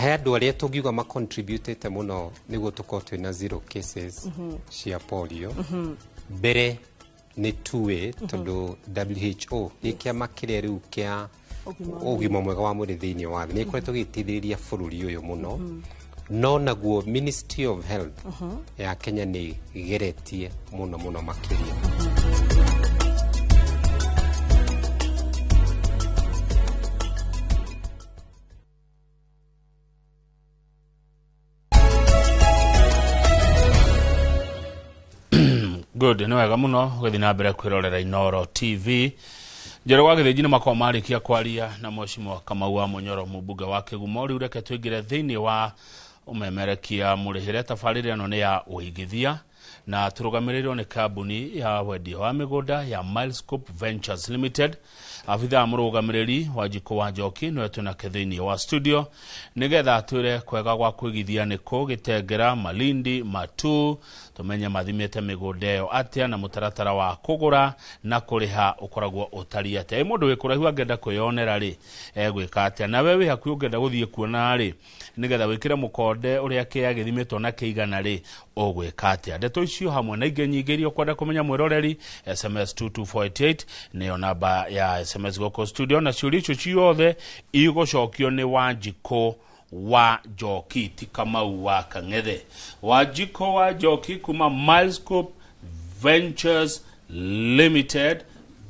He andũ arĩa tũngiuga macontributĩte mũno nĩguo tũkorwo twĩna zero cases cia polio. Mbere nĩ tuĩ tondũ WHO nĩ kĩama kĩrĩa rĩu kĩa ũgima mwega wa mwĩrĩ thĩinĩ wa thĩ nĩ ĩkoretwo gĩgĩteithĩrĩria bũrũri ũyũ mũno, no naguo Ministry of Health ya Kenya nĩ ĩgeretie mũno mũno makĩria. Good, nĩ wega mũno gũthiĩ na mbere kwĩrorera Inooro TV. Njoro wa Gĩthĩnji nĩ makorwo marĩkia kwaria na Mheshimiwa Kamau wa Mũnyoro, mũmbunge wa Kĩgumo. Rĩu reke tũingĩre thĩinĩ wa ũmemerekia mũrĩhĩre. Tabarĩra ĩno nĩ ya ũigithia na tũrũgamĩrĩirwo nĩ kambuni ya wendia wa mĩgũnda ya Milescope Ventures Limited. Abithaa mũrũgamĩrĩri wa Njikũ wa Njoki nĩwe twĩnake thĩinĩ wa studio nĩgetha atwĩre kwega gwa kũigithia nĩ kũ Gĩtengera, Malindi, Matu, tũmenye mathimĩte mĩgũnda ĩyo atĩa na mũtaratara wa kũgũra na kũrĩha ũkoragwo ũtariĩ atĩa. Ĩ mũndũ wĩ kũraihu angĩenda kwĩyonera rĩ, egwĩka atĩa? Nawe wĩ hakuhĩ ũngĩenda gũthiĩ kuona rĩ, nĩgetha wĩkĩre mũkonde ũrĩa kĩea gĩthimĩtwo na kĩigana rĩ, ũgwĩka atĩa? Ndeto icio hamwe na ingĩ nyingĩ iria ũkwenda kũmenya mwĩroreri, SMS 22488 nĩyo namba ya SMS gũkũ studio, na ciũria icio ciothe igũcokio nĩ Wanjikũ wa Njoki, ti Kamau wa Kang'ethe. Wanjikũ wa Njoki kuma Milescope Ventures Limited.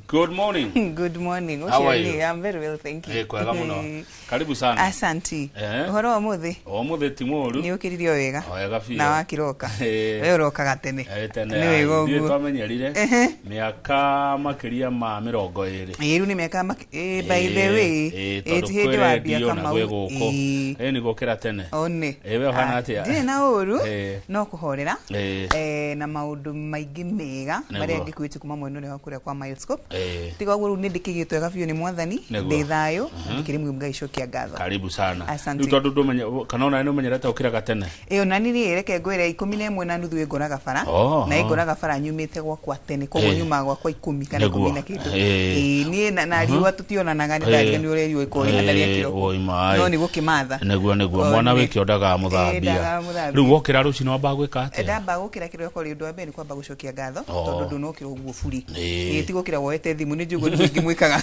Good morning. Good morning. How are Ũcio you? ni, I'm very well, thank you. Eh, kwega mũno. Karibu sana. Asanti. Ũhoro wa ũmũthĩ? Ũmũthĩ ti mũũru. Nĩ ũkĩrire o wega? O wega biũ. Na wakiroka? Eh. We ũrokaga tene. Eh, tene. Nĩ wega Ithuĩ ũguo. twamenyerire Ehe. mĩaka makĩria ma 20. Ĩĩ, rĩu nĩ mĩaka eh, by the way. Eh, Eh, tondũ ti kwĩ hĩndĩ wambia redio na Kamau. gwĩ gũkũ. Ĩĩ. Eh, nĩ gũkĩra tene. One. Eh, we ũhana Ah, atĩa? Ndirĩ na ũru. Eh. No kũhorera. Eh. Eh, na maũndũ maingĩ mega Nĩguo. marĩa ngĩkuĩte kuma mwena ũrĩa wa kũrĩa kwa Milescope. Eh. Tiga ũguo rĩu nĩ ndĩkĩgĩtwo wega biũ nĩ mwathani. Nĩguo. Ndĩ thayũ. Na ndĩkĩrĩ muoyo Ngai cokia ngatho. Karibu sana. Asante. Rĩu tondũ ndũmenye kana ona nĩ ũmenyerete ũkĩraga tene. Ĩyo na niĩ reke ngwĩre 11:30 ĩngoraga bara. Oh, Na oh. ĩngoraga bara nyumĩte gwakwa tene koguo Eh. nyumaga gwakwa 10 kana Nĩguo. 10 na kĩndũ. Eh. Ĩĩ, niĩ na riũa tũtionanaga nĩ ndariganĩrwo ũrĩa riũa ĩkoragwo rĩhana rĩa Eh, kĩroko. oi maĩ. No nĩ gũkĩmatha. Nĩguo nĩguo O, mwana nĩ. wĩke ndaga Eh, mũthambia. ndagaga mũthambia. Rĩu wokĩra rũcinĩ wambaga gwĩka atĩa? Ndamba gũkĩra kĩroko rĩ, ũndũ wa mbere nĩ kwamba gũcokia ngatho Oh. tondũ ndũnokĩra ũguo buri. Ĩĩ. Ĩĩ, ti gũkĩra woete thimũ nĩ njũĩ ũguo nĩguo ingĩ mwĩkaga.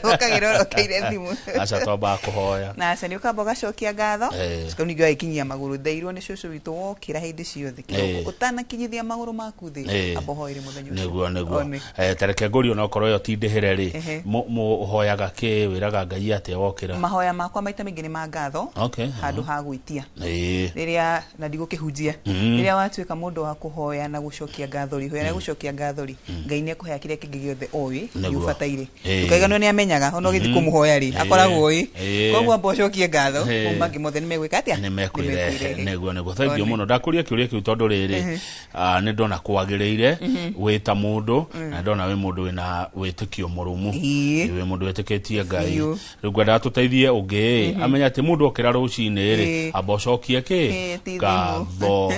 Ũkagĩra ũrokeire thimũ. Aca twambaga kũhoya. Na aca nĩ ũkamba ũgacokia ngatho. Eh. Coka ningĩ ũgagĩkinyia magũrũ thairwo nĩ cũcũ witũ wokĩra hĩndĩ ciothe kĩroko. Eh. Ũtanakinyithia magũrũ maku thĩ Eh. amba ũhoere mũthenya ũcio. Nĩguo nĩguo. One. Eh, tareke ngũrie onokorwo ĩyo ti ndĩhĩre rĩ, Ehe. ũhoyaga kĩ wĩraga Ngai atĩa wokĩra? Mahoya makwa maita maingĩ nĩ ma ngatho Okay. handũ ha gwĩtia. Ĩĩ. Rĩrĩa na ndigũkĩhunjia rĩrĩa watuĩka mũndũ wa kũhoya na gũcokia ngatho rĩ, hoya na gũcokia ngatho rĩ, Ngai nĩ ekũhea kĩrĩa kĩngĩ gĩothe oĩ nĩ Nĩguo. ũbataire. Ĩĩ. Ndũkaiganwo nĩ amenyaga ona ũgĩthiĩ kũmũhoya rĩ, akoragwo oĩ. Ĩĩ. Koguo amba ũcokie ngatho, Ĩĩ. mau mangĩ mothe nĩ megwĩka atĩa? Nĩ mekwĩrehe. Nĩmekwĩrehe. Nĩguo nĩguo. Thank you One. mũno. Ndakũria kĩũria kĩu tondũ rĩrĩ, nĩ ndona kwagĩrĩire wĩ ta mũndũ na ndona wĩ mũndũ wĩna wĩtĩkio mũrũmu. Ĩĩ. Wĩ mũndũ wĩtĩkĩtie Ngai. Biũ. Rĩu ngwendaga tũteithie ũngĩ amenye atĩ mũndũ okĩra rũcinĩ rĩ, Ĩĩ. amba ũcokie kĩ? Ĩĩ, ti thimũ. Ngatho.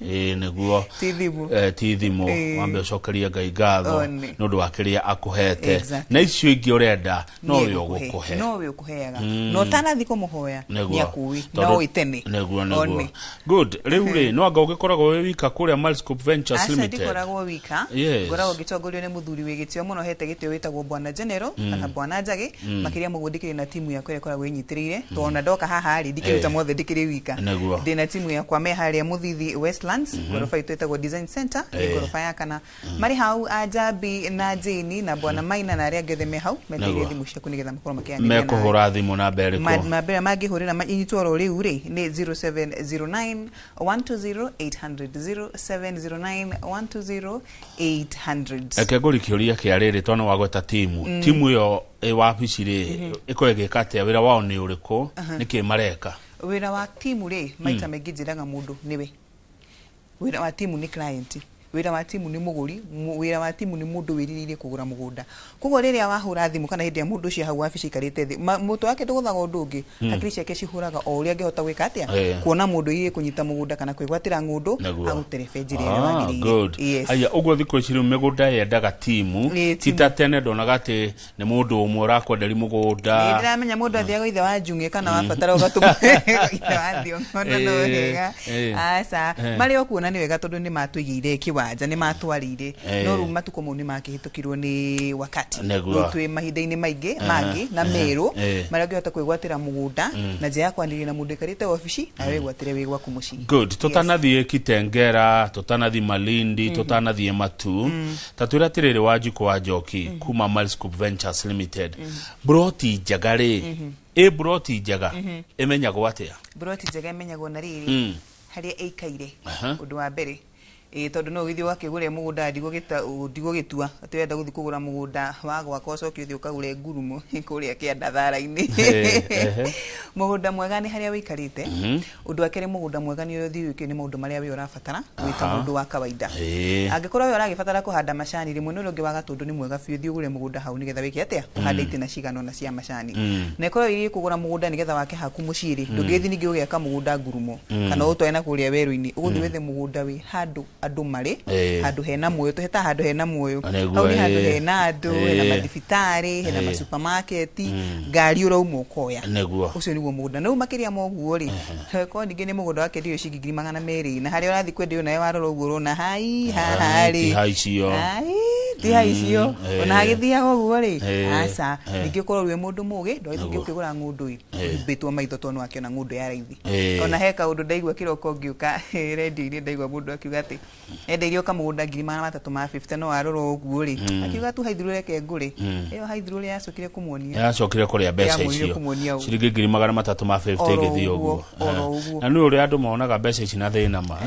Ĩĩ, nĩguo. Ti thimũ. Eh, ti thimũ. Ĩĩ. Wambe ũcokerie Ngai ngatho One. nĩ ũndũ wa kĩrĩa akũhete. Exactly. Na icio ingĩ ũrenda no Nĩ we egũkũhe. ũgũkũhe. No we ũkũheaga. Na ũtanathiĩ kũmũhoya nĩ akũĩ. Na Tondũ- oĩ tene. Nĩguo nĩguo. One. Good. Rĩu rĩ, no anga ũgĩkoragwo wĩ wika kũrĩa Milescope Ventures Aca Limited. ndikoragwo wika. Yes. Ngoragwo ngĩtongorio nĩ mũthuri wĩ gĩtĩo mũno hete gĩtĩo wĩtagwo Bwana General kana Bwana Njagĩ. Makĩria ma ũguo ndĩkĩrĩ na timu yakwa ĩrĩa ĩkoragwo ĩnyitĩrĩire. Tondũ ona ndoka haha rĩ, ndikĩruta Eh. mothe ndĩkĩrĩ wika. Nĩguo. Ndĩna timu yakwa me harĩa Mũthithi Westlands, ngoroba itũ ĩtagwo Design Center, nĩ Eh. ngoroba ya kana. Marĩ hau Anjambi na Jane na Bwana Maina na arĩa angĩ othe me hau metereire Nĩguo. thimũ ciaku nĩgetha makorwo makĩaranĩria nawe. Mekũhũra thimũ namba ĩrĩkũ? Namba ĩrĩa mangĩhũrĩra inyitwo oro rĩu rĩ nĩ 0709 120 800, 0709 120 800. Reke ngũrie kĩũria kĩa rĩrĩ tondũ nĩ wagweta timu. Timu ĩyo ĩ wabici rĩ, ĩkoragwo ĩgĩka atĩa? Wĩra wao nĩ ũrĩkũ? Nĩkĩ mareka? Wĩra wa timu rĩ, maita maingĩ njĩraga mũndũ nĩwe wĩra wa timu nĩ client. Wĩra wa timu nĩ mũgũri, wĩra wa timu nĩ mũndũ wĩrirĩirie kũgũra mũgũnda. Koguo rĩrĩa wahũra thimũ kana hĩndĩ ĩrĩa mũndũ ũcio hau wabici aikarĩte thĩ, mũtwe wake ndũgũthaga ũndũ ũngĩ, hakiri ciake cihũraga o ũrĩa angĩhota gwĩka atĩa, kuona mũndũ wĩrirĩirie kũnyita mũgũnda kana kwĩgwatĩra ng'ũndũ, agũterebe njĩra ĩrĩa wagĩrĩire. Good. Yes. Aya, ũguo thikũ ici rĩu mĩgũnda yendaga timu, Ĩĩ, ti ta tene ndonaga atĩ nĩ mũndũ ũmwe ũrakwenderi mũgũnda. Ndĩramenya mũndũ athiaga ithe wa njung'e kana wabatara ũgatũma ithe wa thiong'o na no wega. Aca, marĩ o kuona nĩ wega tondũ nĩ matũigĩire kĩwanja, nĩ matwarĩire, no rĩu matukũ mau nĩ makĩhĩtũkirwo nĩ wakati. Rĩu twĩ mahinda-inĩ maingĩ mangĩ na merũ marĩa ũngĩhota kwĩgwatĩra mũgũnda na njĩra ya kwanĩrĩria na mũndũ ũikarĩte wabici na wĩgwatĩre wĩ gwaku mũciĩ. Good. Tũtanathiĩ Kitengera, tũtanathiĩ Malindi, tũtanathiĩ Matu, ta twĩre atĩrĩrĩ, Wanjikũ wa Njoki kuma Milescope Ventures Limited, broti njega rĩ, ĩ broti njega ĩmenyagwo atĩa? Broti njega ĩmenyagwo na rĩrĩ, harĩa ĩikaire, ũndũ wa mbere. Tondũ no ũgĩthiĩ ũgakĩgũre mũgũnda ndigũgĩtua atĩ ũrenda gũthiĩ kũgũra mũgũnda wa gwaka ũcoke ũthiĩ ũkagũre ngurumo kũrĩa kĩanda thara-inĩ. Mũgũnda mwega nĩ harĩa wĩikarĩte. Ũndũ wa kerĩ, mũgũnda mwega nĩ ũrĩa ũthiũrũrũkĩirio nĩ maũndũ marĩa we ũrabatara wĩ ta mũndũ wa kawaida. Angĩkorwo we ũragĩbatara kũhanda macani rĩ, mwena ũrĩa ũngĩ wa Gatũndũ nĩ mwega biũ, thiĩ ũgũre mũgũnda hau nĩgetha wĩke atĩa, ũhande itĩna cigana ũna cia macani. Na ĩkorwo wĩrirĩirie kũgũra mũgũnda nĩgetha wake haku mũciĩ rĩ, ndũngĩthiĩ ningĩ ũgĩaka mũgũnda ngurumo kana ũtware na kũrĩa werũ-inĩ, ũgũthiĩ wethe mũgũnda wĩ handũ andũ marĩ, handũ hena muoyo, tũhetaga handũ hena muoyo. Hau nĩ handũ hena andũ, hena mathibitarĩ, hena masupermarket, ngari ũrauma ũkoya. Ũcio nĩguo mũgũnda. Na rĩu makĩria ma ũguo rĩ, korwo ningĩ nĩ mũgũnda wakĩendirio ciringi 200,000 na harĩa ũrathiĩ kwendio nawe warora ũguo ũrona hai haha rĩ, ti hai icio. Ti hai icio. Ona hagĩthiaga ũguo rĩ, aca. Ningĩ ũkorwo wĩ mũndũ mũgĩ, ndwagĩthiĩ ũkĩgũra ng'ũndũ ĩ, ũhumbĩtwo maitho tondũ nĩwakĩona ng'ũndũ ya raithi. Ona he kaũndũ ndaigua kĩroko ngĩũka rendio-inĩ, ndaigua mũndũ akiuga atĩ endeirio kamũgũnda 350,000, no warora ũguo rĩ, akiuga tu haithirũ reke ngũre. Ĩyo haithirũ rĩ yacokire kũmuonia. Yacokire kũrĩa mbeca icio. Ciringi 350,000 ĩgĩthiĩ ũguo. Na nĩ ũrĩa andũ monaga mbeca ici na thĩna ma.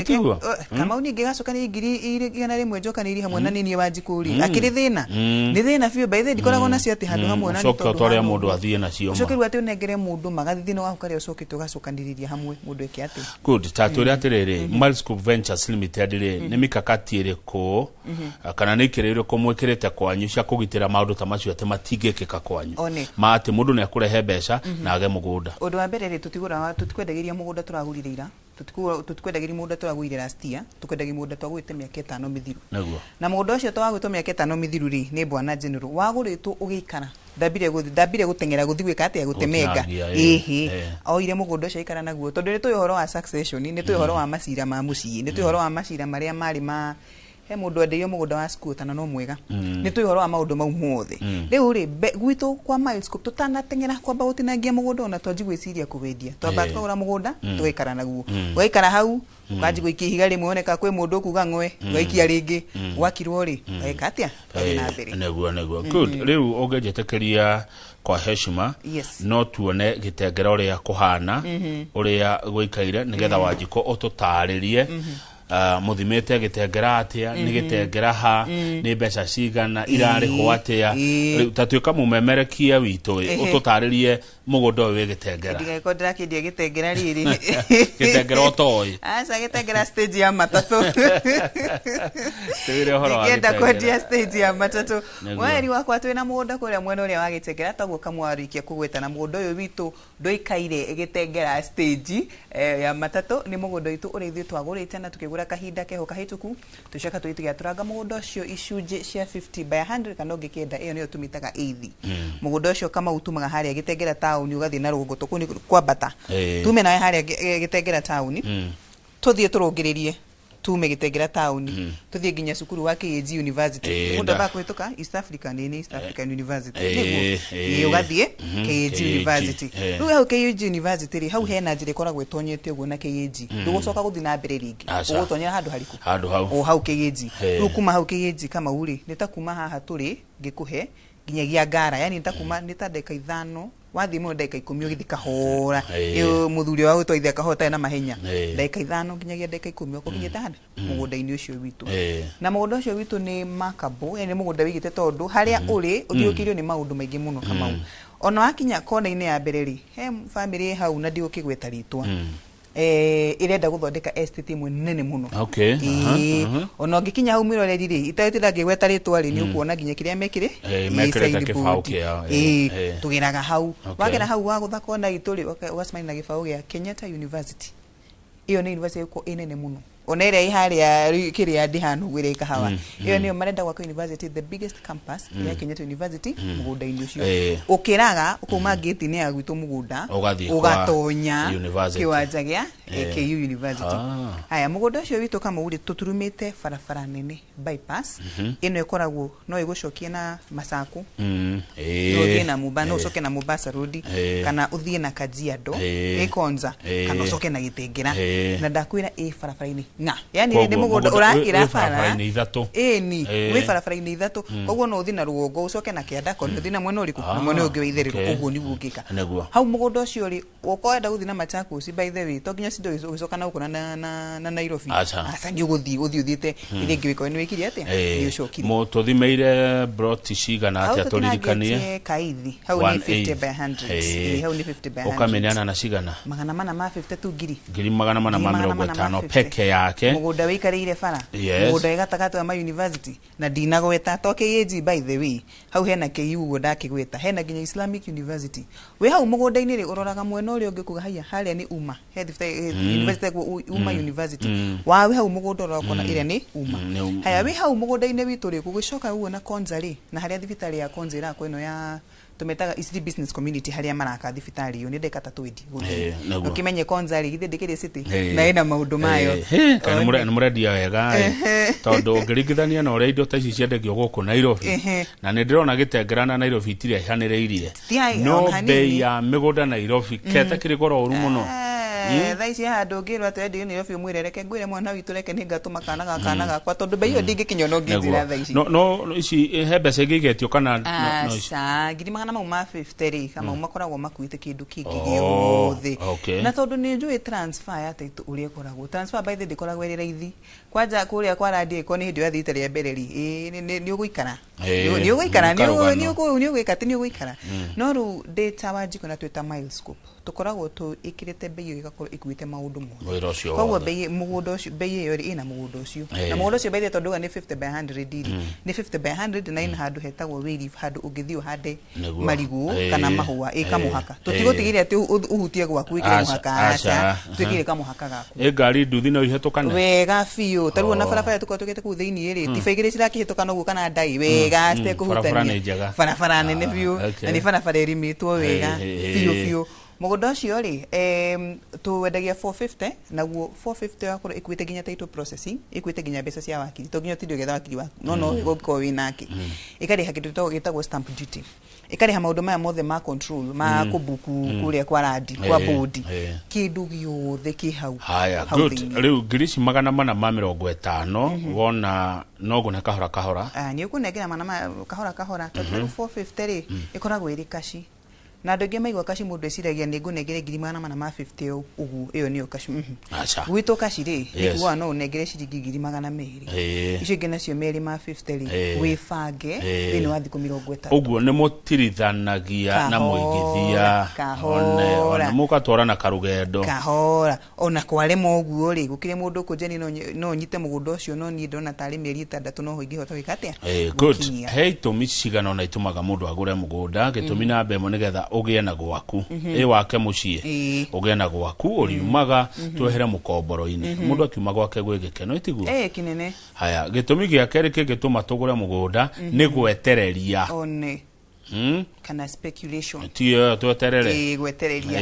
Tiguo? Kamau ningĩ gacokanĩria 100,000 njokanĩirie hamwe na nini Wanjikũ rĩ, akĩrĩ thĩna. Nĩ thĩna biũ, by the way ndikoragwo nacio atĩ handũ hamwe na nĩ tondũ ũtware mũndũ athiĩ nacio. Ũcoke rĩu atĩ ũnengere mũndũ magathiĩ thĩna waku karĩa ũcokete ũgacokanĩrĩria hamwe mũndũ eke atĩ. Good. Ta twĩre atĩrĩrĩ, Milescope Ventures Limited rĩ, nĩ mikakati ĩrĩkũ kana nĩ ikĩro irĩkũ mwĩkĩrĩte kwanyu cia kũgitĩra maũndũ ta macio atĩ matingĩkĩka kwanyu, ma atĩ mũndũ nĩ akũrehe mbeca na age mũgũnda? Ũndũ wa mbere rĩ, tũtigũraga, tũtikwendagĩria mũgũnda tũragũrire ira, tũtikwendagĩria mũgũnda tũragũrire last year, tũkwendagia mũgũnda twagũrĩte mĩaka 5 mĩthiru. Na mũgũnda ũcio twagũrĩtwo mĩaka 5 mĩthiru rĩ, nĩ bwana General wagũrĩtwo ũgĩikara, ndambire gũteng'era gũthiĩ gwĩka atĩa, gũtemenga. Ĩhĩ, oire mũgũnda ũcio aikara naguo, tondũ nĩ tũĩ ũhoro wa succession, nĩ tũĩ ũhoro wa macira ma mũciĩ, nĩ tũĩ ũhoro wa macira marĩa marĩ ma he mũndũ endeirio mũgũnda wa squatter na no mwega, nĩ tũĩ ũhoro wa maũndũ mau mothe. Rĩu rĩ, gwitũ kwa Milescope tũtanateng'era kwamba gũtinangia mũgũnda ona twanji gwĩciria kũwendia, twamba tũkagũra mũgũnda tũgaikara naguo, ũgaikara hau ũkanji gũikia ihiga rĩmwe woneka kwĩ mũndũ ũkuga ng'we, ũgaikia rĩngĩ, gwakirwo rĩ, ũgeka atĩa, ũgathiĩ na mbere. Nĩguo. Good. Rĩu ũngĩnjĩtĩkĩria kwa heshima, no tuone gĩtengera ũrĩa kũhana, ũrĩa gũikaire, nĩgetha Wanjikũ ũtũtarĩrie mũthimĩte gĩtengera atĩa, nĩ gĩtengera ha, nĩ mbeca cigana, irarĩhwo atĩa. Rĩu ta tuĩka mũmemerekia witũ ĩ, ũtũtarĩrie mũgũnda ũyũ wĩ gĩtengera. Ndigagĩkorwo ndĩrakĩendia gĩtengera rĩrĩ. Gĩtengera ũtoĩ. Aca, gĩtengera stage ya matatũ. Tũĩre ũhoro wa Ndingĩenda gĩtengera. kwendia stage ya matatũ. Mweri wakwa twĩna mũgũnda kũrĩa mwena ũrĩa wa gĩtengera, toguo kamwarĩkia kũgweta, na mũgũnda ũyũ witũ ndũikaire gĩtengera stage ya matatũ, nĩ mũgũnda witũ ũrĩa ithuĩ twagũrĩte na tũkĩgũra kahinda keho kahĩtũku, tũcoka tũgĩtũranga mũgũnda ũcio icunjĩ cia 50 by 100, kana ũngĩkĩenda ĩyo nĩyo tũmĩtaga eithi. Mũgũnda ũcio Kamau tumaga harĩa gĩtengera taũni ũgathiĩ na rũgongo tũkũ nĩ kwambata, tume nawe harĩa gĩtengera taũni, tũthiĩ tũrũngĩrĩrie tume gĩtengera taũni tũthiĩ nginya cukuru wa KAG University. Mũndũ ambaga kũhĩtũka East African, nĩ East African University nĩguo, ũgathiĩ KAG University. Rĩu hau KAG University rĩ, hau hena njĩra ĩkoragwo ĩtonyete ũguo na KAG, ndũgũcoka gũthiĩ na mbere rĩngĩ, ũgũtonyera handũ harĩkũ? Handũ hau. O hau KAG. Rĩu kuma hau KAG Kamau rĩ, nĩ ta kuma haha tũrĩ ngĩkũhe nginyagia Ngara, yani nĩ ta kuma nĩ ta ndagĩka 5 wathiĩ mũno, ndagĩka 10 ũgĩthiĩ kahora, mũthuri wa gũtwarithia kahora ũtarĩ na mahenya, ndagĩka 5 nginyagia ndagĩka 10 ũkũkinyĩte handũ mũgũnda-inĩ ũcio witũ. Na mũgũnda ũcio witũ nĩ makabo, yani nĩ mũgũnda wĩigĩte, tondũ harĩa ũrĩ ũthiũrũrũkĩirio nĩ maũndũ maingĩ mũno Kamau. Ona wakinya kona-inĩ ya mbere rĩ, he bamĩrĩ hau na ndigũkĩgweta rĩtwa. Ĩrenda gũthondeka estate ĩmwe nene mũno. Okay, aha. Ona ũngĩkinya hau mwĩroreri rĩ, itarĩte ngĩgweta rĩtwa rĩ, nĩ ũkuona nginya kĩrĩa mekĩrĩ. Mekĩrĩte Sign kĩbaũ board. kĩao, Tũgeraga hau. Okay. Wagera hau wagũtha kona itũ rĩ, ũgacemania na gĩbaũ gĩa Kenyatta University. Ĩyo nĩ university ĩko ĩnene mũno, ona ĩrĩa ĩ harĩa kĩrĩa ndĩhana ũguo ĩrĩa ĩkahawa, ĩyo nĩyo marenda gwaka university, the biggest campus ya Kenyatta University mũgũnda-inĩ ũcio. Ũkĩraga ũkauma gate-inĩ ya gwitũ mũgũnda, Ũgathiĩ kwa ũgatonya university. Kĩwanja gĩa KU University. Ah. Haya, mũgũnda ũcio witũ Kamau rĩ, tũturumĩte barabara nene, bypass ĩno ĩkoragwo no ĩgũcokie na Masaku, no ũthiĩ na Mombasa, no ũcoke na Mombasa Road, kana ũthiĩ na Kajiado, ĩ Konza, kana ũcoke na Gĩtengera. Na ndakwĩra ĩ barabara-inĩ ng'a, yani Koguo nĩ mũgũnda mũgũnda ũrakĩra wĩ bara barabara-inĩ ithatũ. Ĩni, wĩ barabara-inĩ ithatũ. Koguo no ũthiĩ na rũgongo, ũcoke na kĩanda, kona ũthiĩ na mwena ũrĩkũ, na mwena ũyũ ũngĩ wa itherero. Ũguo nĩguo ũngĩka. Nĩguo. Hau mũgũnda ũcio rĩ, ũkorwo wenda gũthiĩ na Machakos, by the way, to nginya cindo ũgĩcoka na gũkũ na Nairobi. Aca. Aca, nĩ ũgũthiĩ ũthiĩ ũthiĩte ĩrĩa ĩngĩ wĩkorwo nĩ wĩkire atĩa, nĩ ũcokire. Tũthimeire broti cigana Hau atĩa, tũririkanie? tũtinangĩtie kaithi, hau nĩ One 50 eighth. by 100. Hau nĩ 50 by 100. Ũkamĩneana na cigana? 452 ngiri. 450 Ngiri magana mana ma 50 50. peke yake. Mũgũnda wĩikarĩire bara, mũgũnda wĩ gatagatĩ wa ma university, na ndinagweta to KAG, by the way, hau hena KU ũguo ndakĩgweta, hena nginya Islamic University wĩ hau mũgũnda-inĩ rĩ. Ũroraga mwena ũrĩa ũngĩ kuga haiya, harĩa nĩ uma he thibitarĩ, university ĩtagwo Uma University. Wa wĩ hau mũgũnda ũrora ũkona ĩrĩa nĩ uma. Nĩ Uma. Haya, wĩ hau mũgũnda-inĩ witũ rĩ, gũgĩcoka ũguo na Konza rĩ, na harĩa thibitarĩ ya Konza ĩrakwo ĩno ya tũmetaga Eastleigh Business Community, harĩa maraka thibitarĩ ĩyo, nĩ ndagĩka ta 20 gũthiĩ. Nĩguo. Ũkĩmenye Konza rĩ, githĩ ndĩkĩrĩ city na ĩna maũndũ mayo. Kaĩ nĩ mũrendia wega ĩ, tondũ ũngĩringithania na ũrĩa indo ta ici ciendagio gũkũ Nairobi, na nĩ ndĩrona Gĩtengera na Nairobi itiraihanĩrĩirie, Citiai, no ona hanini. bei ya mĩgũnda Nairobi keta kĩrĩ goro ũru mũno. Thaa ici handũ ũngĩrwo atĩ wendio Nairobi, ũmwĩre reke ngwĩre mwana witũ, reke nĩ ngatũma kana gaka kana gakwa, tondũ bei ĩyo ndingĩkinya ona ũngĩnjĩra thaa ici. No no ici he mbeca ingĩ igetio kana no ici? Aca, ngiri magana mau ma 50 rĩ, kamau makoragwo makuĩte kĩndũ kĩngĩ Oh, gĩothe. okay. Na tondũ nĩ njũĩ transfer ya title ũrĩa ĩkoragwo, transfer by the way ndĩkoragwo ĩrĩ raithi. Kwanja kũrĩa kwa randi ĩkorwo nĩ hĩndĩ ũrathiĩ rita rĩa mbere rĩ, nĩ ũgũikara. Nĩ ũgũikara, nĩ karũgano. nĩ ũgwĩka atĩ nĩ ũgũikara. No rĩu ndĩ ta Wanjikũ na twĩ ta Milescope, tũkoragwo tũĩkĩrĩte bei ĩyo ĩgakorwo ĩkuĩte maũndũ mothe. Wĩra ũcio Koguo wothe. bei mũgũnda ũcio, bei ĩyo rĩ, ĩna mũgũnda ũcio, na mũgũnda ũcio by the way, tondũ uga nĩ 50 by 100 rĩ, nĩ 50 by 100, na ĩna handũ hetagwo Wayleaf, handũ ũngĩthiĩ ũhande marigũ kana mahũa, ĩ kamũhaka. Tũtigũtigĩrĩra atĩ ũhutie gwaku wĩkĩre Aca, mũhaka, aca, aca, twĩkĩre kamũhaka gaku. Ĩ ngari nduthi no ihĩtũkane? Wega biũ, tarĩu ona Oh. barabara tũkorwo tũgĩte kũu thĩiniĩ rĩ, tiba igĩrĩ cirakĩhĩtũka noguo kana ndai wega citekũhutania. Barabara nĩ njega. Barabara nene Ah, biũ, okay. na nĩ barabara ĩrĩmĩtwo wega biũ biũ. Mũgũnda ũcio rĩ, tũwendagia 450, naguo 450 wakorwo ĩkuĩte nginya title processing, ĩkuĩte nginya mbeca cia wakiri, to nginya ũtinde ũgĩetha wakiri waku, no ũngĩkorwo wĩ nake, ĩkarĩha kĩndũ gĩtagwo stamp duty, ĩkarĩha maũndũ maya mothe ma control, ma kũbuku kũrĩa kwa randi, kwa bodi, kĩndũ gĩothe kĩ hau. Haya, hau good. thĩinĩ. Rĩu ngiri ici 450 wona no ngũne kahora kahora? Ah, nĩ ũkũnengera mana kahora kahora, tondũ rĩu 450 rĩ, ĩkoragwo ĩrĩ kaci, na andũ aingĩ maigua kaci, mũndũ eciragia nĩ ngũnengere ngiri 450 ũguo, ĩyo nĩyo kaci. Aca. Gwitũ kaci rĩ, nĩ kuga no ũnengere ciringi 200,000. Icio ingĩ nacio merĩ ma 50 rĩ, wĩbange thĩinĩ wa thikũ 30. Ũguo nĩ mũtirithanagia na Kahora, mũigithia kahora. one mũgatwara na karũgendo. Kahora, ona kwarema ũguo rĩ, gũkĩrĩ mũndũ ũkũnjani no nyite mũgũnda ũcio, no niĩ ndona tarĩ mĩeri 6 noho ingĩhota gwĩka atĩa. Good. Gũkinyia. He itũmi cigana ona itũmaga mũndũ agũre mũgũnda. Gĩtũmi namba ĩmwe, nĩgetha ũgĩe na gwaku, ĩ wake mũciĩ, ũgĩe na gwaku ũriumaga, twehere mũkomboro-inĩ, mũndũ akiuma gwake gwĩ gĩkeno, ĩtiguo? Kĩnene. Haya, gĩtũmi gĩa kerĩ kĩngĩtũma tũgũre mũgũnda nĩ gwetereria. One kana speculation. Tiyo tweterere. Gwetereria.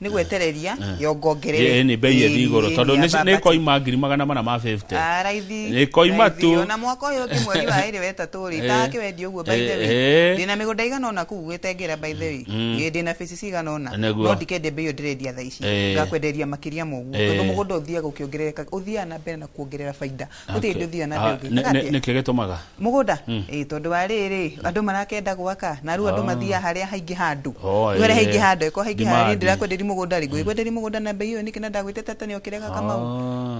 Nĩ gwetereria Ĩ, yongongerere. nĩ bei ĩthiĩ igũrũ, tondũ nĩ ĩkoima ngiri 450. Raithi. Nĩ ĩkoima Raithi. tu. Ona mwaka ũyũ ũngĩ mweri wa ĩrĩ wetatũ rĩ, itakĩwendia ũguo, by the way, ndĩna mĩgũnda igana ũna kũu Gĩtengera, by the way. Ndĩna bases cigana ũna. Nĩguo. No ndikende bei ĩyo ndĩrendia thaa ici, ngakwenderia makĩria ma ũguo, tondũ mũgũnda ũthiaga ũkĩongerereka, ũthiaga na mbere na kuongerera baida, gũtirĩ hĩndĩ ũthiaga na mbere Ah, ũgĩkaga atĩa. nĩkĩ gĩtũmaga? Mũgũnda, ĩ tondũ wa rĩrĩ, andũ marakenda gwaka na rĩu andũ mathiaga harĩa haingĩ handũ. Oh, Rĩu harĩa eh. haingĩ handũ ĩko haingĩ Demand. handũ ndĩrakwenderia mũgũnda rĩ ngũgĩkwenderia mũgũnda na mbei ĩyo nĩkĩ na ndagwĩte tete nĩ ũkĩrega Kamau.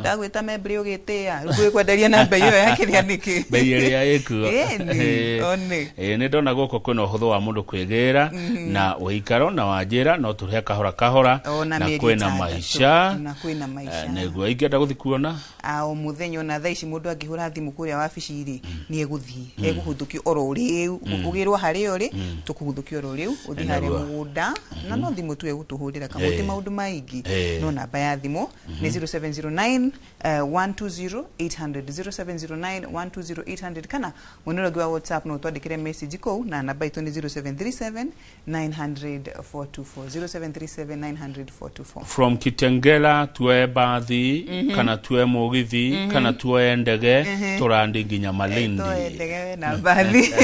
Ndagwĩta membri ũgĩtĩa rĩu ngũgĩkwenderia na mbei ĩyo ya kĩrĩa nĩkĩ. Mbei ĩrĩa ĩkuo. Ĩni, one. Ĩĩ, nĩ ndona gũkũ kwĩna ũhũthũ wa mũndũ kwĩgĩra na ũikaro na wanjĩra no tũrĩhe kahora kahora Ona na mĩeri kwĩna ĩtandatũ. maica. Na kwĩna maica. Nĩguo ingĩenda gũthiĩ kuona. A o muthenya ona thaa ici mũndũ angĩhũra thimũ kũrĩa wabici rĩ nĩ egũthiĩ egũhũthũkio oro rĩu ũgĩrwo harĩa ũrĩ tũkũhũthũkio oro rĩu ũthiĩ harĩa Nĩguo. mũgũnda na no thimũ tu egũtũhũrĩra kamau ti maũndũ maingĩ no namba ya thimũ nĩ 0709 120 800 0709 120 800 kana mwena ũrĩa ũngĩ wa WhatsApp no ũtwandĩkĩre message kũu na namba itũ nĩ 0737 900 424 0737 900 424. From Kitengela tuoe bathi kana tuoe mũgithi kana tuoe ndege tũrandi nginya Malindi. Toe ndege na mbathi.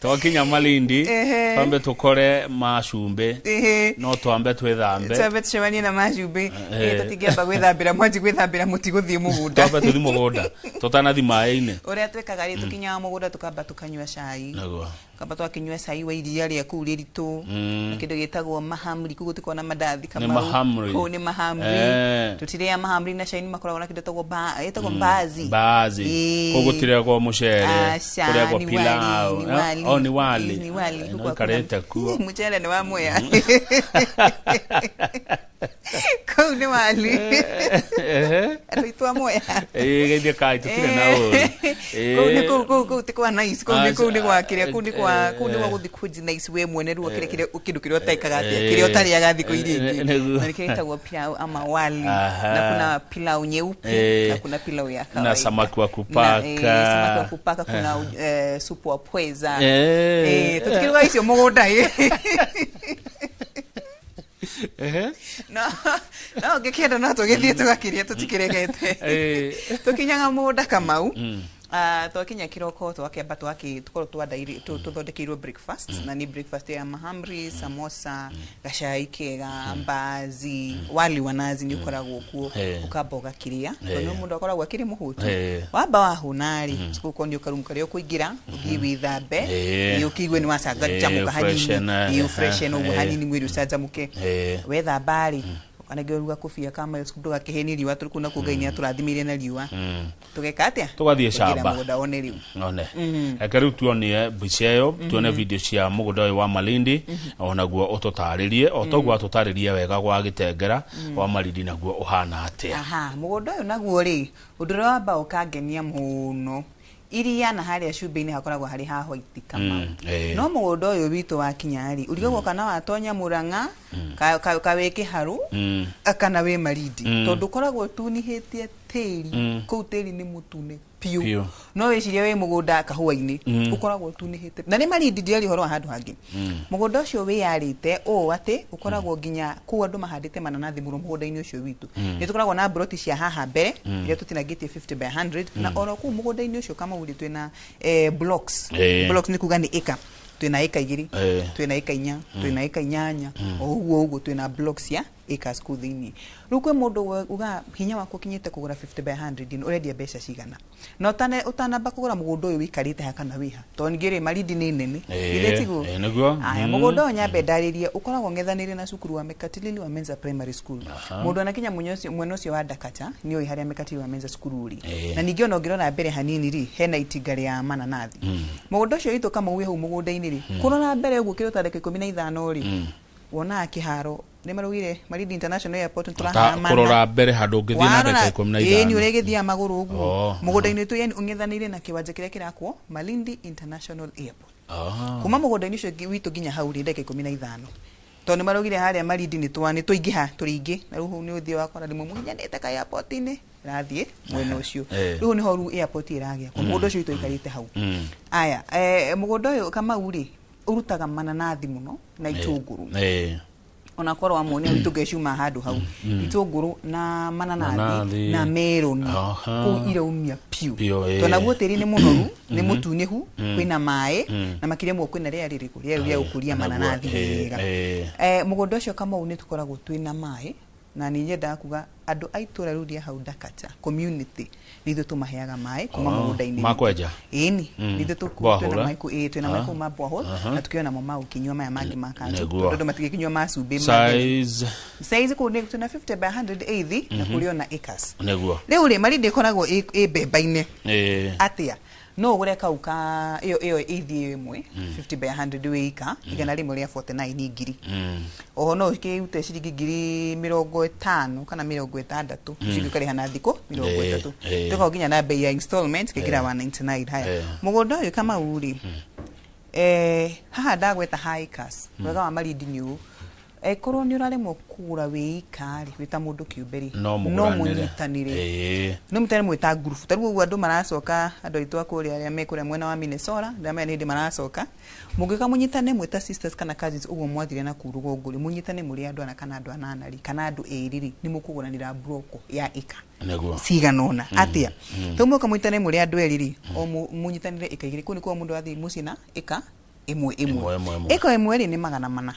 Twakinya Malindi twambe tũkore macumbĩ no twambe twĩthambe. Twambe tucemanie na macumbĩ. Tũtingĩamba gwĩthambĩra mwanji gwĩthambĩra mũtigũthiĩ mũgũnda. Twambe tũthi mũgũnda tũtanathi maĩ-inĩ. Ũrĩa twĩkaga rĩ tũkinyaga mũgũnda tũkamba tũkanyua cai. Nĩguo. Kamba twakĩnyua cai wa iria rĩa kũu rĩritũ na kĩndũ gĩtagwo mahamri kũu gũtikoragwo na mandathi Nĩ Kamau. mahamri. Kũu nĩ mahamri. Tũtirĩa mahamri na cai nĩ makoragwo na kĩndũ gĩtagwo ĩtagwo mbaazi. Mbaazi. Kũu gũtirĩagwo mũcere. Aca, kũrĩagwo ni wali, pilau. ni wali. Oh, ni wali. Ni wali. No Huku hakuna- ikarĩte kuo. Mũcere nĩ wa Mwea. Kũu nĩ wali. Andũ aitũ a Mwea. Ĩĩ, geithie kai tũtirĩ na ũru. Kũu nĩ kũu kũu kũu ti kwa nice kũu nĩ kũu nĩ gwa kĩrĩa kũu nĩ kwa kũu nĩ gwa Eh. gũthiĩ kũnji nice we mwene rĩu kĩrĩa kĩrĩa kĩndũ kĩrĩa ũtekaga atĩa Eh. kĩrĩa ũtarĩaga thikũ iria ingĩ Nĩguo. na nĩkĩo gĩtagwo pilau ama wali Aha. na kuna pilau nyeupe na kuna pilau ya kawaida Na samaki wa Na, kupaka. samaki wa kupaka kuna supu wa pweza. Tũtikĩruga icio mũgũnda ĩ. No no ũngĩkĩenda no tũgĩthiĩ tũgakĩrĩa tũtikĩregete. Tũkinyaga mũgũnda Kamau. Twakinya kĩroko twakĩamba twakĩ tũkorwo twandaire tũthondekeirwo breakfast na nĩ breakfast ya mahamri samosa gacai kega mbaazi wali wa nazi nĩ ũkoragwo kuo. Ũkamba ũgakĩrĩa tondũ mũndũ akoragwo akĩrĩ mũhũtu. Wamba wahũna rĩ ũkorwo nĩ ũkarumu karĩa ũkũingĩra ũthiĩ wĩthambe ũkĩigue nĩ wacanjamũka hanini Freshen, ũfreshen ũguo hanini mwĩrĩ ũcanjamũke. Wethamba rĩ ũkanengerwo ruga kobia ka mayo ndũgakĩhĩe nĩ riũa tũrĩ kũu nakuo Ngai nĩ atũrathimĩire na riũa tũgeka atĩa. Tũgathiĩ Tũingĩra shamba. mũgũnda one rĩu. One reke rĩu tuonie mbica ĩyo tuone video cia mũgũnda ũyũ wa Malindi onaguo ũtũtarĩrie o toguo atũtarĩrie wega gwa Gĩtengera wa Malindi naguo ũhana atĩa. Aha mũgũnda ũyũ naguo rĩ ũndũ ũrĩa wamba ũkangenia mũno iria na harĩa cumbĩ-inĩ hakoragwo harĩ ha white Kamau. No mũgũnda ũyũ witũ wakinya rĩ ũrigagwo kana watonya Mũrang'a ka wĩ Kĩharũ kana wĩ Malindi tondũ ũkoragwo ũtunĩhĩtie tĩri kũu tĩri nĩ mũtune Piũ. piũ no wĩcirie wĩ mũgũnda kahũa-inĩ ũkoragwo ũtunĩhĩte na nĩ Malindi ndiaria ũhoro wa handũ hangĩ mũgũnda ũcio wĩyarĩte ũũ atĩ ũkoragwo nginya kũu andũ mahandĩte mananathi mũno mũgũnda-inĩ ũcio witũ nĩ tũkoragwo na mburoti cia haha mbere iria tũtinangĩtie 50 by 100 na oro kũu mũgũnda-inĩ ũcio Kamau rĩ twĩna blocks. Blocks nĩ kuga nĩ ĩka twĩna ĩka 2 twĩna ĩka 4 twĩna ĩka 8 o ũguo ũguo twĩna blocks ya acres kũu thĩinĩ rĩu kwĩ mũndũ uga hinya waku ũkinyĩte kũgũra 50 by 100 ĩno ũrendia mbeca cigana na ũtanamba kũgũra mũgũnda ũyũ wĩikarĩte ha kana wĩha tondũ ningĩ rĩ Malindi nĩ nene githĩ tiguo? Nĩguo. Aya mũgũnda ũyũ nyambe ndarĩrie ũkoragwo ng'ethanĩire na cukuru wa Mekatilili wa Menza Primary School. Mũndũ anakinya mwena ũcio wa Ndakacha nĩ ũĩ harĩa Mekatilili wa Menza cukuru ũrĩ. Na ningĩ ona ũngĩrora mbere hanini rĩ hena itinga rĩa mananathi. Mũgũnda ũcio witũ Kamau wĩ hau mũgũnda-inĩ rĩ kũrora mbere ũguo kĩrĩ ta ndagĩka 15 rĩ wonaga kĩharo nĩ maraugire Malindi International Airport nĩ tũrahaya mana. Kũrora mbere handũ ũngĩthiĩ na ndagĩka 15. Ĩĩ nĩ ũrĩgĩthiaga magũrũ ũguo Oh. mũgũnda-inĩ witũ yani ũng'ethanĩire na kĩwanja kĩrĩa kĩrakwo Malindi International Airport. Kuma mũgũnda-inĩ ũcio witũ nginya hau rĩ ndagĩka 15 tondũ nĩ maraugire harĩa Malindi nĩ twaingĩha tũrĩ aingĩ na rĩu hau nĩ ũthiĩ wakora rĩmwe mũhinyanĩte ka airport-inĩ rathiĩ mwena ũcio rĩu nĩho rĩu airport ĩragĩa mũgũnda ũcio witũ ũikarĩte hau. Aya mũgũnda ũyũ Kamau rĩ ũrutaga mananathi mũno na itũngũrũ ona korwo amuonia itũngũrũ ciuma handũ hau itũngũrũ na mananathi na meroni kũu iraumia piũ Piũ, tondũ naguo tĩri nĩ mũnoru nĩ mũtunĩhu kwĩna maĩ na makĩria mũno kwĩna rĩera rĩrĩkũ rĩera rĩa gũkũria mananathi wega. Mũgũnda ũcio Kamau nĩ tũkoragwo twĩna maĩ Na nĩ nyendaga kuga andũ a itũra rĩu rĩa hau Ndakacha community nĩ ithuĩ tũmaheaga maĩ kuma mũgũnda-inĩ. Ma kwenja? Ĩni, nĩ ithuĩ Borehole? twĩna maĩ ĩĩ, twĩna maĩ Ah. kũu ma borehole, na tũkĩoya namo ma gũkĩnyua maya mangĩ ma kanjũ, Nĩguo. tondũ andũ matingĩkĩnyua ma cumbĩ ma Size? Size kũu nĩ twĩna 50 by 100 eighth, na kũrĩ ona acres. Rĩu rĩ, Malindi ĩkoragwo ĩ mbemba-inĩ. Atĩa no ũgũre kau ka ĩyo ĩyo eighth ĩyo ĩmwe 50 by 100 wĩ ika 149 ngiri. Oho no ũkĩrute ciringi 50,000 kana 60 ciringi, ũkarĩha na thikũ 30. Tũkoragwo nginya na bei ya installment, kĩngĩra 199. Haya, mũgũnda ũyũ Kamau rĩ, haha ndagweta ha acres. Wega wa Malindi nĩ ũũ, ĩkorwo nĩ ũraremwo kũgũra wĩ ika rĩ, wĩ ta mũndũ kĩũmbe rĩ, No no mũgũranĩre. Mũnyitanĩre, no mũtane mwĩ ta ngurubu. Ta rĩu ũguo andũ maracoka, andũ aitũ a kũrĩa arĩa me kũrĩa mwena wa Minnesota, ndamenya nĩ hĩndĩ maracoka. Mũngĩũka mũnyitane mwĩ ta sisters kana cousins ũguo mwathire na kũu rũgongo rĩ, mũnyitane mũrĩ andũ ana kana andũ anana rĩ, kana andũ erĩ rĩ, nĩ mũkũgũranĩra broko ya ĩka cigana ũna. Atĩa tau mũka mũnyitane mũrĩ andũ erĩ rĩ, o mũnyitanĩre ĩka 2, kũu nĩkuo mũndũ athiĩ mũciĩ na ĩka ĩmwe ĩmwe. Ĩmwe, ĩmwe, ĩmwe. Ĩka ĩmwe rĩ, nĩ 400.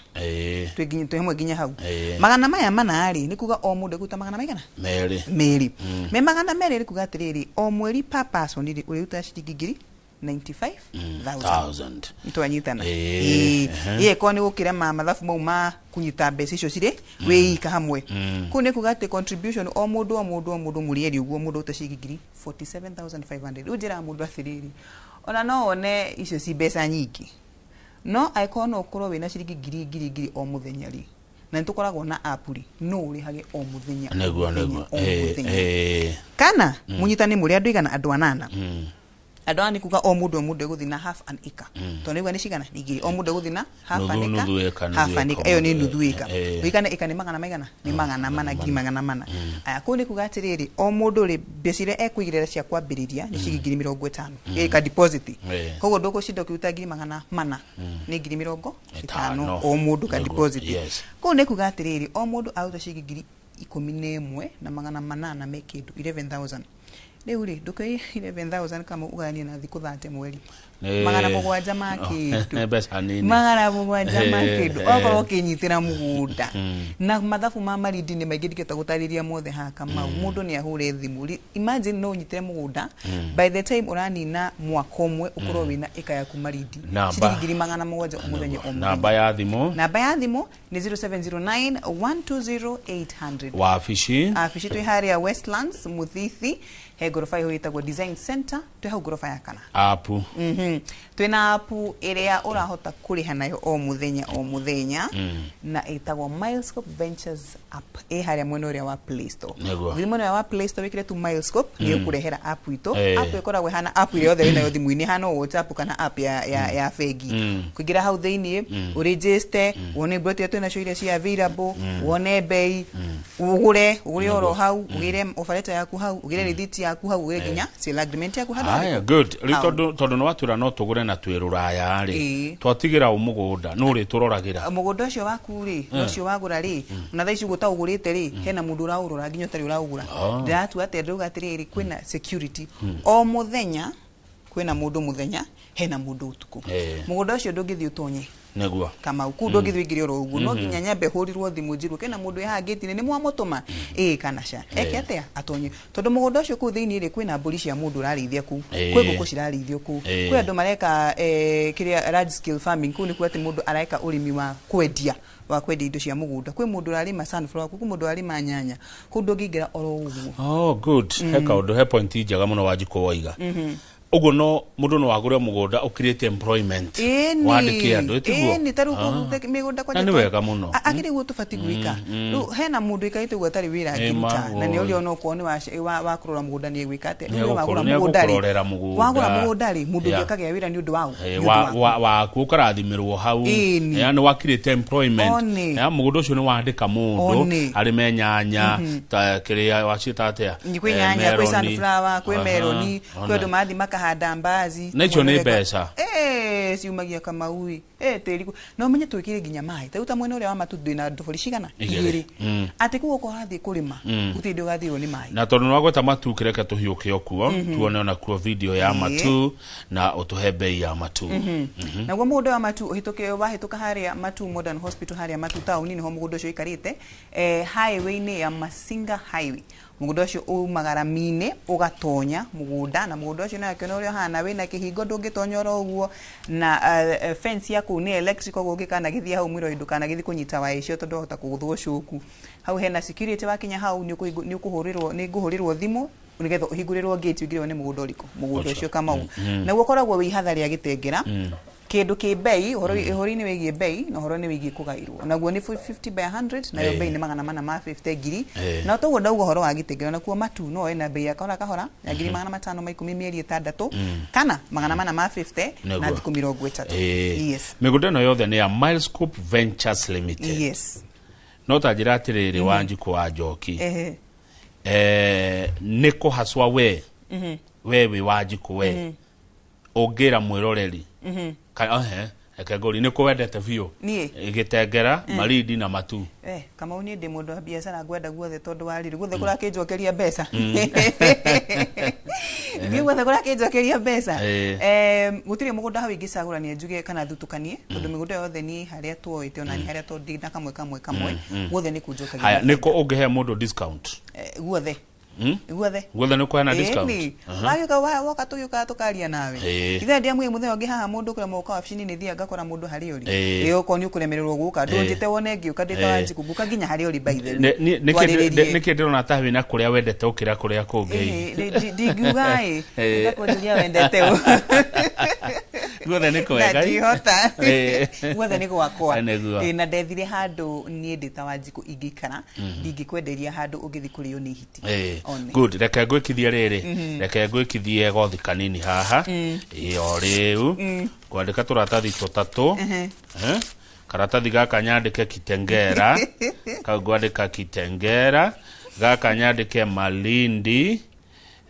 Twĩ nginya twĩ hamwe nginya hau. Magana maya mana rĩ, nĩ kuga o mũndũ ekũruta magana maigana? 2. 2. Me 200 rĩ, kuga atĩrĩrĩ, o mweri per person rĩ, ũrĩrutaga ciringi ngiri 95,000. Thousand. Twanyitana? Ĩĩ, Ĩĩ, ĩkorwo nĩ gũkĩrema mathabu mau ma kũnyita mbeca icio cirĩ wĩ ika hamwe, kũu nĩ kuga atĩ contribution o mũndũ o mũndũ o mũndũ mũrĩ erĩ ũguo, mũndũ ũte ciringi ngiri 47,500. Rĩu njĩraga mũndũ atĩrĩrĩ, ona no wone icio ci mbeca nyingĩ, no angĩkorwo no ũkorwo wĩna ciringi ngiri ngiri ngiri o mũthenya rĩ, na nĩ tũkoragwo na app rĩ, no ũrĩhage o mũthenya o mũthenya, o mũthenya. Kana mũnyitane mũrĩ andũ igana, andũ anana. Andũ aya nĩ kuga o mũndũ o mũndũ egũthiĩ na half an acre, tondũ nĩguo nĩ cigana? Nĩ 2. O mũndũ egũthiĩ na half an Nuthu- acre. Nuthu ĩka, nuthu Half an ĩka acre ĩyo nĩ o mũndũ. nuthu ĩka. Ũigane ĩka nĩ magana maigana? Nĩ 400, 400,000. Aya, kũu nĩ kuga atĩrĩrĩ, o mũndũ rĩ, mbeca iria ekũigĩrĩra cia kwambĩrĩria nĩ ciringi 50,000, ĩka deposit. Koguo ndũgũcinda ũkĩruta 400,000, nĩ 50,000 Ĩtano. o mũndũ ka Nĩguo, deposit. Kũu nĩ kuga atĩrĩrĩ, o mũndũ aruta ciringi 11,800 me kĩndũ, 11,000. Rĩu rĩ, ndũkĩoye 11,000 kama ũgayanie na thikũ 30 mweri, 700 ma kĩndũ. Mbeca nini. 700 ma kĩndũ. Okorwo ũkĩnyitĩra mũgũnda na mathabu ma Malindi nĩ maingĩ, ndingĩhota gũtarĩria mothe haha Kamau. Mũndũ nĩ ahũre thimũ. Imagine no ũnyitĩre mũgũnda, by the time ũranina mwaka ũmwe ũkorwo wĩna ĩka yaku Malindi, Namba. ciringi 700,000 o mũthenya o mũthenya. Namba ya thimũ? Namba ya thimũ nĩ 0709 120 800. Wabici? Abici twĩ harĩa Westlands Muthithi, he ngoroba ĩho ĩtagwo Design Center, twĩ hau ngoroba ya kana. App? Twĩna app ĩrĩa ũrahota kũrĩha nayo o mũthenya o mũthenya, na ĩtagwo Milescope Ventures app, ĩ harĩa mwena ũrĩa wa Play Store. Ũgĩthiĩ mwena ũrĩa wa Play Store wĩkĩre tu Milescope, nĩ ĩkũrehera app itũ. App ĩkoragwo ĩhana app ĩrĩa yothe wĩnayo thimũ-inĩ, ĩhana o WhatsApp kana app ya bengi. Kũingĩra hau thĩiniĩ, ũregister, wone mburoti iria twĩnacio iria ci available, wone bei, ũgũre oro hau, ũgĩre offer letter yaku hau, ũgĩre rĩthiti yaku hau, ũgĩre nginya sale agreement yaku handũ Aya, harĩkũ? good. Rĩu Hau. tondũ nĩ watwĩra no tũgũre na twĩ rũraya rĩ, twatigĩra ũ mũgũnda nũ ũrĩtũroragĩra? Mũgũnda ũcio waku rĩ, na ũcio wagũra rĩ, ona thaa ici ũguo ũtaũgũrĩte rĩ, hena mũndũ ũraũrora nginya ũtarĩ ũraũgũra. Ndĩratua atĩa? Ndĩrauga atĩrĩrĩ, kwĩna security o mũthenya, kwĩna mũndũ mũthenya, hena mũndũ ũtukũ. Mũgũnda ũcio ndũngĩthiĩ ũtonye. Kamau, kũu ndũngĩthiĩ ũingĩre oro ũguo, no nginya nyambe hũrirwo thimũ njĩrwo kena mũndũ wĩ haha ngĩti-inĩ, nĩ mwamũtũma ĩĩ kana ca, eke atĩa atonye, tondũ mũgũnda ũcio kũu thĩinĩ rĩ, kwĩna mbũri cia mũndũ ũrarĩithia kũu, kwĩ ngũkũ cirarĩithio kũu, kwĩ andũ mareka kĩrĩa large scale farming kũu, nĩ kuga atĩ mũndũ areka ũrĩmi wa kwendia indo cia mũgũnda, kwĩ mũndũ ũrarĩma sunflower kũu, kwĩ mũndũ ũrarĩma nyanya kũu, ndũngĩingĩra oro ũguo. Oh, good. He kaũndũ, he point njega mũno Wanjikũ waiga. Ũguo no mũndũ no agũre mũgũnda ũkirĩte employment, wandĩke andũ, ĩtiguo? Ĩni, ta rĩu kũu mĩgũnda kwanja Na nĩ wega mũno. Akĩrĩ guo tũbatiĩ gwĩka. Rĩu hena mũndũ ũikarĩte ũguo atarĩ wĩra angĩruta, na nĩ ũrĩa onokorwo nĩ wa kũrora mũgũnda, nĩ egwĩka atĩa? Rĩu wagũra mũgũnda rĩ, Nĩegũkũrorera mũgũnda. wagũra mũgũnda rĩ, mũndũ ũngĩ akagĩa wĩra nĩ ũndũ waũ? Nĩ ũndũ waku. Waku ũkarathimĩrwo hau. Ĩni. Nĩ wakirĩte employment. One. Ya, mũgũnda ũcio nĩ wandĩka mũndũ One. arĩme nyanya ta kĩrĩa waciĩta atĩa? Kwĩ nyanya, kwĩ Meroni. sunflower, kwĩ meroni, kwĩ One. andũ marathiĩ makahanda. Tũkahanda mbaazi. Na icio nĩ mbeca. Ciumagia Kamau tĩri no menye twĩkĩre nginya maĩ ta rĩu ta mwena ũrĩa wa Matu ndĩna ndobori cigana Igĩrĩ. igĩrĩ atĩ kũu okorwo ũrathiĩ kũrĩma gũtirĩ hĩndĩ ũgathirwo nĩ maĩ. Na tondũ nĩwagweta Matu, kĩreke tũhiũke o kuo tuone ona kuo video ya Matu na ũtũhe bei ya Matu. Naguo mũgũnda wa Matu ũhĩtũke wahĩtũka harĩa Matu Modern Hospital, harĩa Matu taũni nĩho mũgũnda ũcio ũikarĩte, highway-inĩ ya Masinga Highway. Mũgũnda ũcio umaga rami-inĩ ũgatonya mũgũnda, na mũgũnda ũcio nĩwakĩona ũrĩa ũhana, wĩna kĩhingo ndũngĩtonya oro ũguo, na fence ya kũu nĩ electric, koguo ũngĩkanagĩthiĩ hau mwĩrori ndũkanagĩthiĩ kũnyita waya icio tondũ wahota kũgũthwo cuku. Hau hena security, wakinya hau nĩ ũkũhũrĩrwo, nĩ ngũhũrĩrwo thimũ nĩgetha ũhingũrĩrwo gate ũingĩrwo nĩ mũgũnda ũrĩkũ, mũgũnda ũcio Kamau. Naguo ũkoragwo wĩ ihatha rĩa Gĩtengera, kĩndũ kĩ bei ũhoro-inĩ wĩgiĩ bei na ũhoro-inĩ wĩgiĩ kũgairwo. Naguo nĩ 50 by 100, nayo bei nĩ 450,000. Na toguo ndauga ũhoro wa Gĩtengera, nakuo Matu no ena bei ya kahora kahora ya 510,000 mĩeri 6 kana 450 na thikũ 30. Yes. Mĩgũnda ĩno yothe nĩ ya Milescope Ventures Limited. Yes. No ta njĩra atĩrĩrĩ, Wanjikũ wa Njoki, nĩ kũhacwa we we wĩ Wanjikũ, we ũngĩra mwĩroreri kana reke ngũrie, nĩ kũ wendete biũ? Niĩ? Gĩtengera, Malindi na Matu. Kamau, niĩ ndĩ mũndũ wa biacara, ngwenda guothe tondũ wa rĩrĩ guothe kũrakĩnjokeria mbeca, niĩ guothe kũrakĩnjokeria mbeca. Gũtirĩ mũgũnda hau ingĩcagũrania njuge kana thutũkanie, tondũ mĩgũnda yothe niĩ harĩa tuoĩte ona niĩ harĩa tondĩ na kamwe kamwe kamwe guothe nĩ kũnjokagia. Haya, nĩ kũ ũngĩhe mũndũ discount? Guothe. Guothe. Guothe nĩ kũheana discount? Ĩni. Wagĩũka woka tũgĩũkaga tũkaria nawe. Ithe ndiamwĩ mũthenya ũngĩ haha mũndũ kũremwo gũka wabici-inĩ, nĩ thiaga ngakora mũndũ harĩa ũrĩ. Okorwo nĩ ũkũremererwo gũka, ndũnjĩte wone ngĩũka ndĩ ta Wanjikũ, ngũka nginya harĩa ũrĩ, by the way. Nĩkĩ ndĩrona ta wĩna kũrĩa wendete ũkĩra kũrĩa kũngĩ? Ndingiuga ĩ ndakũnjũria wendete ũ. Guothe nĩ kwega. Na ndihota. Guothe nĩ gwakwa. Nĩguo. Na ndethire handũ niĩ ndĩ ta Wanjikũ ingĩikara, ndingĩkwenderia handũ ũngĩthiĩ kũrĩo nĩ hiti. One. Good, reke ngwĩkithie rĩrĩ, reke ngwĩkithie gothi kanini haha. O rĩu ngwandĩka tũratathi tũtatũ. Karatathi gaka nyandĩke Kitengera, kau ngwandĩka Kitengera, gaka nyandĩke Malindi,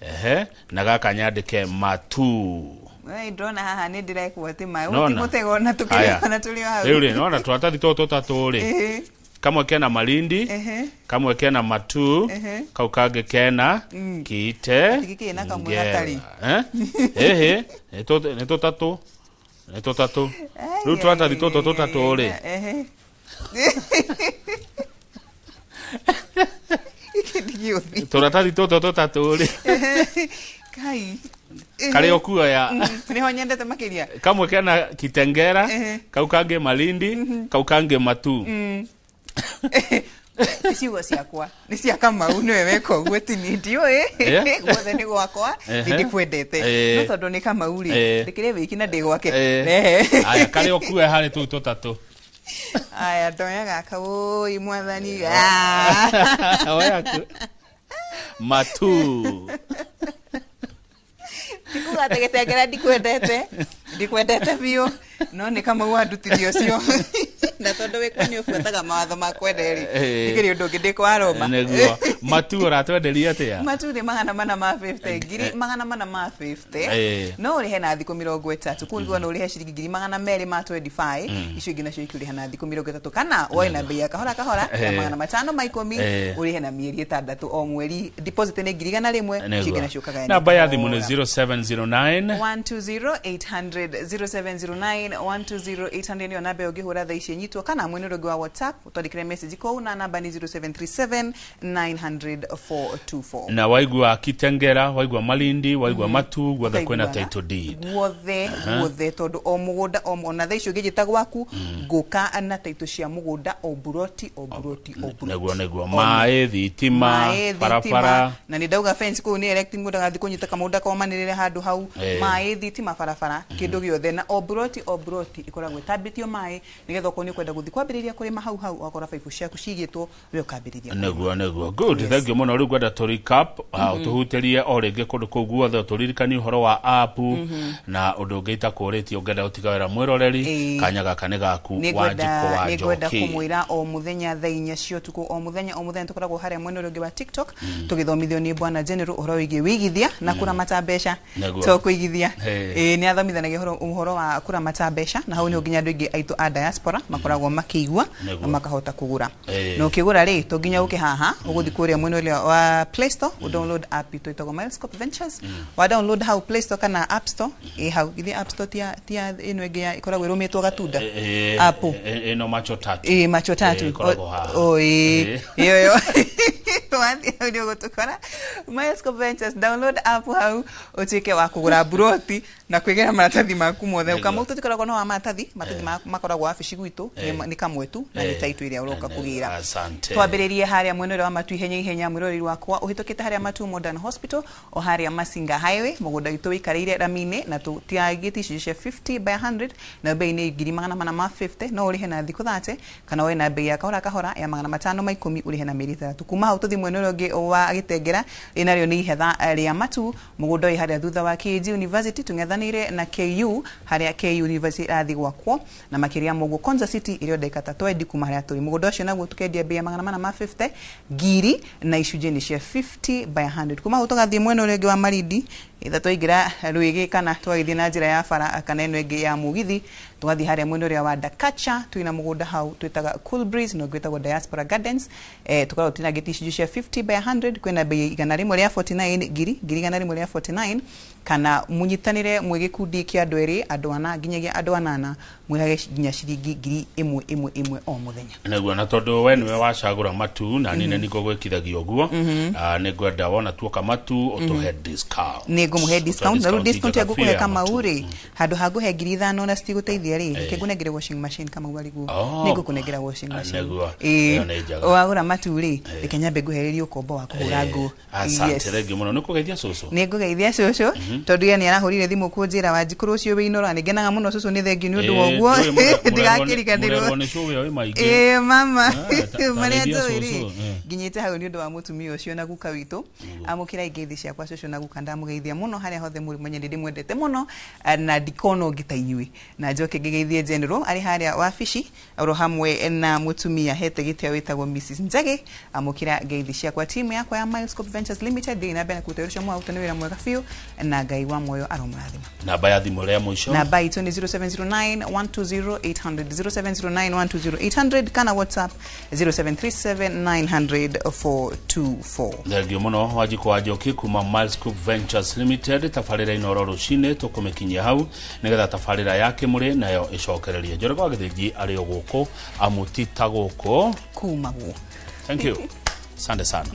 ehe, na gaka nyandĩke Matu. Wee, ndĩrona haha nĩ ndĩrekwo atĩ maĩ Nona? ũti mũtego na Haya. tũkĩrĩ na tũrĩ o hau. Rĩu rĩ, nona tũratathi tũtũ tũtatũ rĩ, kamwe kena Malindi, kamwe kena Matu, kau kangĩ kena Kite Gĩkĩ na kamwe Ngera. gatarĩ. Ĩhĩ, nĩ tũtatũ, nĩ tũtatũ. Rĩu tũratathi tũtũ tũtatũ rĩ, Gĩkĩ ndigĩũthi. Tũratathi tũtũ tũtatũ rĩ, Kai. Karĩa ũkuoya, Nĩho nyendete makĩria. Kamwe kena Kitengera, kau kangĩ Malindi, kau kangĩ Matu. Ti ciugo ciakwa, nĩ cia Kamau, nĩwe weka ũguo, ti niĩ, ndiũĩ. Guothe nĩ gwakwa, nĩ ndĩkwendete, no tondũ nĩ Kamau rĩ, ndĩkĩrĩ wiki na ndĩ gwake. Aya, karĩa ũkuoya harĩ tũu tũtatũ? Aya, ndoya gaka, ũi mwathani. Ah. Oya ku Matu. Ndikuga atĩ Gĩtengera ndikwendete, ndikwendete biũ, no nĩ Kamau wandutithia ũcio, na tondũ wĩkuo nĩ ũbuataga mawatho ma kwenda rĩ, ndikĩrĩ ũndũ ũngĩ ndĩ kwa Roma. Nĩguo. Matu ũratwenderia atĩa? Matu nĩ 450, 450,000. No ũrĩhe na thikũ 30. Kũu nĩguo no ũrĩhe ciringi 225,000, icio ingĩ nacio ikĩrĩha na thikũ 30, kana woe na bei ya kahora kahora ya 510, ũrĩhe na mĩeri 6 o mweri. Deposit nĩ 100,000, icio ingĩ nacio ũkagayania Namba ya thimũ nĩ kahora. 0709 120 800, 0709 120 800 nĩyo namba ĩyo ũngĩhũra thaa ici ĩnyitwo, kana mwena ũrĩa ũngĩ wa WhatsApp ũtwandĩkĩre message kũu na namba nĩ 0737 900 424. Na waigua Kitengera, waigua Malindi, waigua Matu, guothe kwĩna Ũkaiguaga. title deed. Guothe, guothe, tondũ o mũgũnda o ona thaa ici ũngĩnjĩta gwaku ngũka na taitũ cia mũgũnda, o buroti, o buroti, o buroti. Nĩguo maĩ, thitima, Maĩ, barabara. Thitima, na nĩ ndauga fence kũu nĩ electric, mũndũ agathiĩ kũnyita kamũgũnda komanĩrĩre handũ hau. Maĩ, thitima, barabara, kĩndũ gĩothe, na o buroti o buroti ĩkoragwo ĩtambĩtio maĩ nĩgetha okorwo nĩ ũkwenda. ũkwenda gũthiĩ kwambĩrĩria kũrĩma hau hau ũgakora baibũ ciaku cigĩtwo we ũkambĩrĩria. Nĩguo good. Thank you mũno. Rĩu ngwenda tũ recap, ũtũhutĩrie o rĩngĩ kũndũ kũu guothe, ũtũririkanie ũhoro wa app na ũndũ ũngĩ itakũrĩtie ũngĩenda gũtiga wĩra mwĩroreri. Kanya gaka nĩ gaku, Wanjikũ wa Nĩngwenda Njoki. kũmwĩra o mũthenya thaa 4 cia ũtukũ, o mũthenya o mũthenya tũkoragwo harĩa mwena ũrĩa ũngĩ wa TikTok tũgĩthomithio nĩ bwana General ũhoro wĩgiĩ wĩigithia na kũramata mbeca. To kũigithia. Ĩĩ, nĩ athomithanagia ũhoro wa kũramata mbeca, na hau nĩho nginya andũ aingĩ aitũ a diaspora makoragwo makĩigua na makahota kũgũra. Na ũkĩgũra rĩ, to nginya ũke haha, ũgũthiĩ kũrĩa mwena ũrĩa wa Play Store, ũdownload app itũ ĩtagwo Milescope Ventures. Wa download hau Play Store kana App Store, ĩ hau githĩ App Store tia ĩno ĩngĩ ĩkoragwo ĩrũmĩtwo gatunda? Apple. Ĩno macho tatu. Ĩ, macho tatu. Ĩkoragwo haha. O ĩ, ĩyo ĩyo wathiĩ hau nĩ ũgũtũkora Milescope Ventures. Download app hau ũtuĩke wa kũgũra mburoti na kwĩgĩra maratathi maku mothe. Kamau tũtikoragwo no wa maratathi makoragwo wabici gwitũ nĩ kamwe tu na nĩ title ĩrĩa ũroka kũgĩra. Asante. Twambĩrĩrie harĩa mwena ũrĩa wa Matu ihenya ihenya, mwĩroreri wakwa, ũhĩtũkĩte harĩa Matu Modern Hospital o harĩa Masinga Highway, mũgũnda witũ wĩikarĩire rami-inĩ na tũtiagĩte icunjĩ cia 50 by 100, nayo bei nĩ 450,000. No ũrĩhe na thikũ 30 kana woe na bei ya kahora kahora ya 510 ũrĩhe na mĩeri 6. Kuma hau tũthiĩ mwena ũrĩa ũngĩ wa Gĩtengera, ĩ narĩo nĩ ihetha rĩa Matu, mũgũnda wĩ harĩa thutha wa KG University, tũng'ethanĩire na KU, harĩa KU University ĩrathiĩ gwakwo, na makĩria ma ũguo Konza City ĩrĩ o ndagĩka ta 20 kuma harĩa tũrĩ. Mũgũnda ũcio naguo tũkendia bei ya 450,000 na icunjĩ nĩ cia 50 by 100. Kuma hau tũgathiĩ mwena ũrĩa ũngĩ wa Marindi, itha twaingĩra Rwĩgĩ kana twagĩthiĩ na njĩra ya bara kana ĩno ĩngĩ ya mũgithi, tũgathiĩ harĩa mwena ũrĩa wa Dakacha, twĩna mũgũnda hau twĩtaga Cool Breeze na ũngĩ wĩtagwo Diaspora Gardens. Tũkoragwo tũtinangĩtie icunjĩ cia 50 by 100. Kwĩna bei 149 ngiri, 149,000, kana mũnyitanĩre mwĩ gĩkundi kĩa andũ erĩ, andũ ana, nginyagia andũ anana, mwĩhage nginya ciringi 1,111 o mũthenya. Nĩguo, na tondũ we nĩwe wacagũra Matu na niĩ nĩ ngũgwĩkithagia ũguo, nĩ ngwenda wona tuoka Matu ũtũhe discount. Nĩ ngũmũhe discount, na rĩu discount njega ya biũ ngũkũhe ya Kamau Matu. rĩ, handũ ha ngũhe 5,000 na citigũteithia rĩ, reke ngũnengere washing machine. Kamau ariguo, nĩ ngũkũnengera washing machine. Nĩguo. Ĩĩ, Ĩyo nĩ njega. wagũra Matu rĩ, reke nyambe ngũhererie ũkombo wa kũhũra nguo. Asante. Thengiũ mũno, nĩ kũgeithia cũcũ. Nĩ ngũgeithia cũcũ tondũ ye nĩ arahũrire thimũ kũnjĩra, "Wanjikũ, rũciũ wĩ Inoro." Nĩ ngenaga mũno cũcũ, nĩ thengiũ nĩ ũndũ wa ũguo ndigakĩriganĩrwo. Mũrerwo nĩ cũwe oĩ maingĩ. Ĩĩ mama. Ta Marĩa geithia njũĩ rĩ, cũcũ, eh. nginyĩte hau nĩ ũndũ wa mũtumia ũcio na guka witũ. Amũkĩra ngeithi ciakwa cũcũ na guka, ndamũgeithia mũno harĩa hothe mũrĩ, menye nĩ ndĩmwendete mũno, na ndikona ũngĩ ta inyuĩ. Na njoke ngĩgeithie General arĩ harĩa wabici oro hamwe na mũtumia hete gĩtĩo wĩtagwo Mrs Njagi. Amũkĩra ngeithi ciakwa. Timu yakwa ya Milescope Ventures Limited, thiĩ na mbere na kũruta wĩra ũcio mwaruta, nĩ wĩra mwega biũ na Ngai wa muoyo aromũrathima. Namba ya thimũ rĩa mũico. Namba itũ nĩ 0709 120 800, 0709 120 800, kana WhatsApp 0737 900 424. Thengiũ mũno, Wanjikũ wa Njoki kuma Milescope Ventures Limited. Tabarĩra Inoro rũcinĩ tũkũmĩkinyia hau nĩgetha tabarĩra ya Kĩmũrĩ nayo ĩcokererie. Njoroge wa Gĩthĩnji arĩ o gũkũ, amu ti ta gũkũ kumagwo. Thank you, asante sana.